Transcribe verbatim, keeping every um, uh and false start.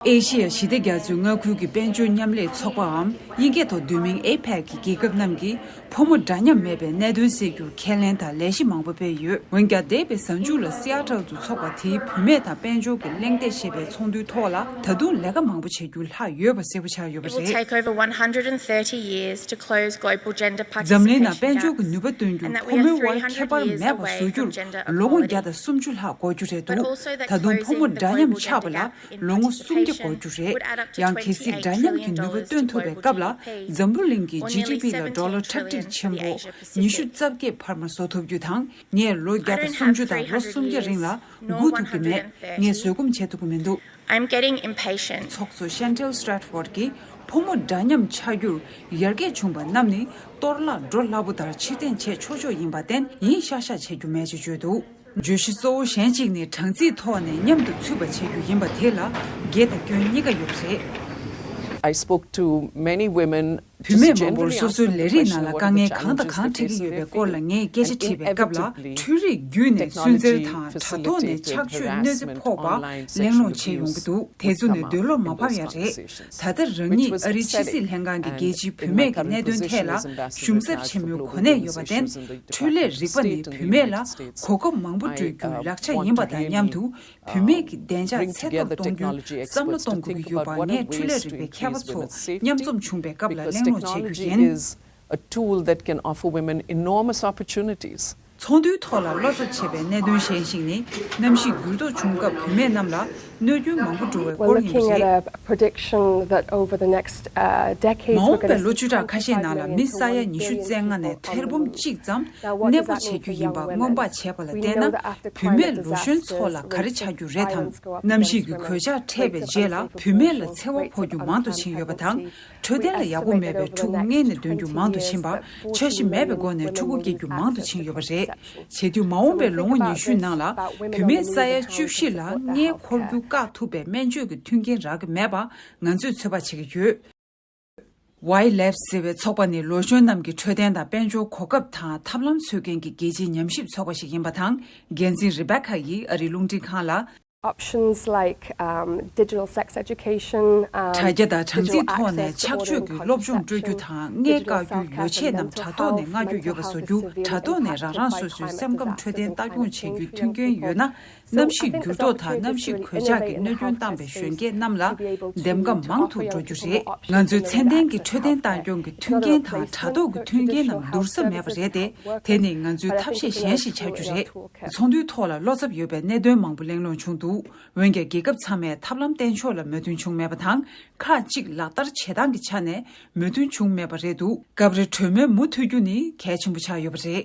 ཨེ་ཤི་ཡ་ཞི་བདེ་རྒྱ་མཚོའི་མངའ་ཁུལ་གྱི་དཔལ་འབྱོར་མཉམ་ལས་ཚོགས་པའམ་དབྱིན་སྐད་ཐོག་བསྡུས་མིང་ཨེ་པེག་གི་རྒྱལ་ཁབ་རྣམས་ཀྱིས་ཕོ་མོ་འདྲ་མཉམ་མེད་པའི་གནད་དོན་སེལ་རྒྱུར་ཁས་ལེན་དང་ལས་གཞི་མང་པོ་སྤེལ་ཡོད། འོན་ཀྱང་། འདས་པའི་གཟའ་མཇུག་ལ་སི་ཨ་ཊལ་དུ་འཚོགས་པ་དེའི་བུད་མེད་དང་དཔལ་འབྱོར་གྱི་གླེང་སྟེགས་ཞེས་པའི་ཚོགས་འདུའི་ཐོག་ལ། ད་དུང་ལས་ཀ་མང་པོ་བྱེད་རྒྱུ་ལྷག་ཡོད་པ་གསལ་པོ་ཆགས་ཡོད་པ་It will རེད། take over one hundred and thirty years to close global gender འཛམ་གླིང་ནང་participation དཔལ་འབྱོར་གྱི་gaps. ནུས་པ་བཏོན་རྒྱུ། And that we ཕོ་are མོའི་དབར་ཁྱད་པར་མེད་པ་བཟོ་རྒྱུར་ལོ་ངོ་བརྒྱ་དང་སུམ་ཅུ་ལྷག་འགོར་རྒྱུ་རེད་འདུག But also that ད་དུང་ཕོ་མོ་འདྲ་མཉམ་ཆགས་པ་ལ་ལོ་ངོ་སུམ་བརྒྱ་འགོར་རྒྱུ་རེད། ཡང་གལ་སྲིད་འདྲ་མཉམ་གྱི་ནུས་པ་བཏོན་ཐུབ་པའི་སྐབས་ལ། འཛམ་བུ་གླིང་གི་ཇི་ཌི་པི་ལ་ཌོ་ལར་ཁྲག་ཁྲིག་ཆེན་པོ་ཉི་ཤུ་རྩ་བརྒྱད་འཕར་མ་བཟོ་ཐུབ་རྒྱུ་དང་། ངས་ལོ་བརྒྱ་དང་སུམ་ཅུ་དང་ལོ་སུམ་བརྒྱ་རིང་ལ་སྒུག་ཐུབ་ཀྱི་མེད། ངས་བཟོད་སྒོམ་བྱེད་ཐུབ་ཀྱི་མི་འདུག I'm getting impatient. ཚོགས་གཙོ་ཤན་ཊེལ་སི་ཊེ་ཊི་ཕོར་ཌི་གིས་ཕོ་མོ་འདྲ་མཉམ་ཆགས་རྒྱུར་ཡར་རྒྱས་བྱུང་བ་རྣམས་ནི་གཏོར་བརླག་འགྲོ་སླ་པོ་ལྟར་ཕྱིར་འཐེན་བྱེད་ཆོག་ཆོག་ཡིན་པར་བརྟེན། ཡིན་ཤག་ཤག་བྱེད་རྒྱུ་མེད་ཅེས་བརྗོད་འདུག་བརྗོད་གཞི་གཙོ་བོ་གཞན་གཅིག་ནི་གྲངས་རྩིས་ཐོག་ནས་མཉམ་དུ་ཚུད་པ་བྱེད་རྒྱུ་ཡིན་པ་དེ་ལ་དགེ་དང་སྐྱོན་གཉིས་ཀ་ཡོད་པ་རེད། I spoke to many women བུད་མེད་མང་པོར་སོ་སོའི་ལས་རིགས་ནང་ལ་དཀའ་ངལ་གང་དང་གང་འཕྲད་ཀྱི་ཡོད་པའི་སྐོར་ལ་ངས་སྐད་ཆ་དྲིས་པའི་སྐབས་ལ། འཕྲུལ་རིག་བརྒྱུད་ནས་སུན་གཙེར་དང་དྲ་ཐོག་ནས་ཆགས་སྤྱོད་གནོད་འཚེ་ཕོག་པ་གླེང་སློང་བྱས་ཡོང་གི་འདུག་དེ་ཚོ་ནི་འདོད་བློ་མ་ཕམ་ཡ་རེད། ད་ལྟ་རང་ཉིད་ཨ་རིའི་ཕྱི་སྲིད་ལྷན་ཁང་གི་རྒྱལ་སྤྱིའི་བུད་མེད་ཀྱི་གནད་དོན་ཐད་ལ་གཞུང་ཚབ་ཆེན་མོའི་གོ་གནས་ཡོད་པར་བརྟེན། འཕྲུལ་ལས་རིག་པ་ནི་བུད་མེད་ལ་གོ་སྐབས་མང་པོ་སྤྲོད་རྒྱུའི་ལག་ཆ་ཡིན་པ་དང་མཉམ་དུ། བུད་མེད་ཀྱི་བདེ་འཇགས་ཚད་མཐོར་གཏོང་རྒྱུའི་བསམ་བློ་གཏོང་དགོས་ཀྱི་ཡོད་པ་ངས་འཕྲུལ་ལས་རིག་པའི་མཁས་པ་ཚོ་མཉམ་འཛོམས་བྱུང་བའི་སྐབས་ལ་གླེང་སློང་བྱེད་རྒྱུ་ཡིན། A tool that can offer women enormous opportunities. ཚོགས་འདུའི་ཐོག་ལ་བློ་འཚབ་བྱེད་པའི་གནད་དོན་གཞན་ཞིག་ནི། གནམ་གཤིས་འགྱུར་ལྡོག་བྱུང་སྐབས་བུད་མེད་རྣམས་ལ་གནོད་སྐྱོན་མང་པོ་འགྲོ་བའི་We're སྐོར་ཡིན་པ་looking at རེད། a prediction that over the next, uh, decades, མ་འོངས་པའི་ལོ་བཅུ་ཕྲག་ཁ་ཤས་ནང་ལ་མི་ས་ཡ་ཉི་ཤུ་རྩ་ལྔ་ནས་ཐེར་འབུམ་གཅིག་ཙམ་གནས་སྤོ་བྱེད་རྒྱུ་ཡིན་པ་སྔོན་དཔག་བྱས་པ་ལ་བལྟས་ན། བུད་མེད་ལོ་གཞོན་ཚོ་ལ་ག་རེ་ཆགས་རྒྱུ་རེད་དམ། གནམ་གཤིས་ཀྱི་གོད་ཆག་འཕྲད་པའི་རྗེས་ལ་བུད་མེད་ལ་འཚེ་བ་ཕོག་རྒྱུ་མང་དུ་ཕྱིན་ཡོད་པ་དང་། འཕྲོད་བསྟེན་ལ་ཡག་པོ་མེད་པའི་ཕྲུ་གུ་མངལ་ནས་འདོན་རྒྱུ་མང་དུ་ཕྱིན་པ། འཆར་གཞི་མེད་པའི་སྒོ་ནས་ཕྲུ་གུ་སྐྱེ་རྒྱུ་མང་དུ་ཕྱིན་ཡོད་པ་རེད། བྱེད་དུས་མ་འོངས་པའི་ལོ་ངོ་ཉི་ཤུའི་ནང་ལ་བུད་མེད་ས་ཡ་བཅུ་བཞི་ལ་མངལ་འཁོར་རྒྱུ་བཀག་ཐུབ་པའི་སྨན་བཅོས་ཀྱི་མཐུན་རྐྱེན་རག་གི་མེད་པ་ང་ཚོས་ཚོད་དཔག་བྱེད་ཀྱི་ཡོད། ཝའི་ལེབ་ཟེར་བའི་ཚོགས་པ་ནི་ལོ་གཞོན་རྣམས་ཀྱི་འཕྲོད་བསྟེན་དང་དཔལ་འབྱོར་གོ་སྐབས་དང་ཐབས་ལམ་འཚོལ་མཁན་གྱི་རྒྱལ་སྤྱིའི་ཉམས་ཞིབ་ཚོགས་པ་ཞིག་ཡིན་པ་དང་། འགན་འཛིན་རི་བེ་ཁ་ཡིས་ཨ་རིའི་རླུང་འཕྲིན་ཁང་ལ། Options like, um, digital sex education, um, དྲ་རྒྱ་དང་གྲངས་རྩིས་ཐོག་ནས་ཆགས་སྤྱོད་ཀྱི་སློབ་སྦྱོང་སྤྲོད་རྒྱུ་དང་། མངལ་བཀག་རྒྱུའི་ཡོ་ཆས་རྣམས་དྲ་ཐོག་ནས་མངགས་རྒྱུ་ཡོད་པ་བཟོ་རྒྱུ། དྲ་ཐོག་ནས་རང་རང་སོ་སོའི་སེམས་ཁམས་འཕྲོད་བསྟེན་ལྟ་སྐྱོང་བྱེད་རྒྱུའི་མཐུན་རྐྱེན་ཡོད་ན། གནམ་གཤིས་འགྱུར་ལྡོག་དང་གནམ་གཤིས་གོད་ཆག་གི་གནོད་སྐྱོན་བཏང་བའི་གཞོན་སྐྱེས་རྣམས་ལ་འདེམས་ཀ་མང་དུ་འགྲོ་རྒྱུ་རེད། ང་ཚོའི་ཚད་ལྡན་གྱི་འཕྲོད་བསྟེན་ལྟ་སྐྱོང་གི་མཐུན་རྐྱེན་དང་དྲ་ཐོག་གི་མཐུན་རྐྱེན་རྣམས་བསྡུར་ས་མེད་པ་རེད་དེ། དེ་ནི་ང་ཚོའི་ཐབས་ཤེས་གཞན་ཞིག་ཆགས་རྒྱུ་རེད། ཚོགས་འདུའི་ཐོག་ལ་བློ་འཚབ་ཡོད་པའི་གནད་དོན་མང་པོ་གླེང་སློང་བྱུང་འདུག་འོན་ཀྱང་། རྒྱལ་ཁབ་ཚང་མས་ཐབས་ལམ་བསྟེན་ཕྱོགས་ལ་མོས་མཐུན་བྱུང་མེད་པ་དང་། ཁག་ཅིག་ལག་བསྟར་བྱེད་སྟངས་ཀྱི་ཆ་ནས་མོས་མཐུན་བྱུང་མེད་པ་རེད་འདུག་སྐབས་རེ་གྲོས་མོལ་མུ་མཐུད་རྒྱུ་ནི་གལ་ཆེན་པོ་ཆགས་ཡོད་པ་རེད།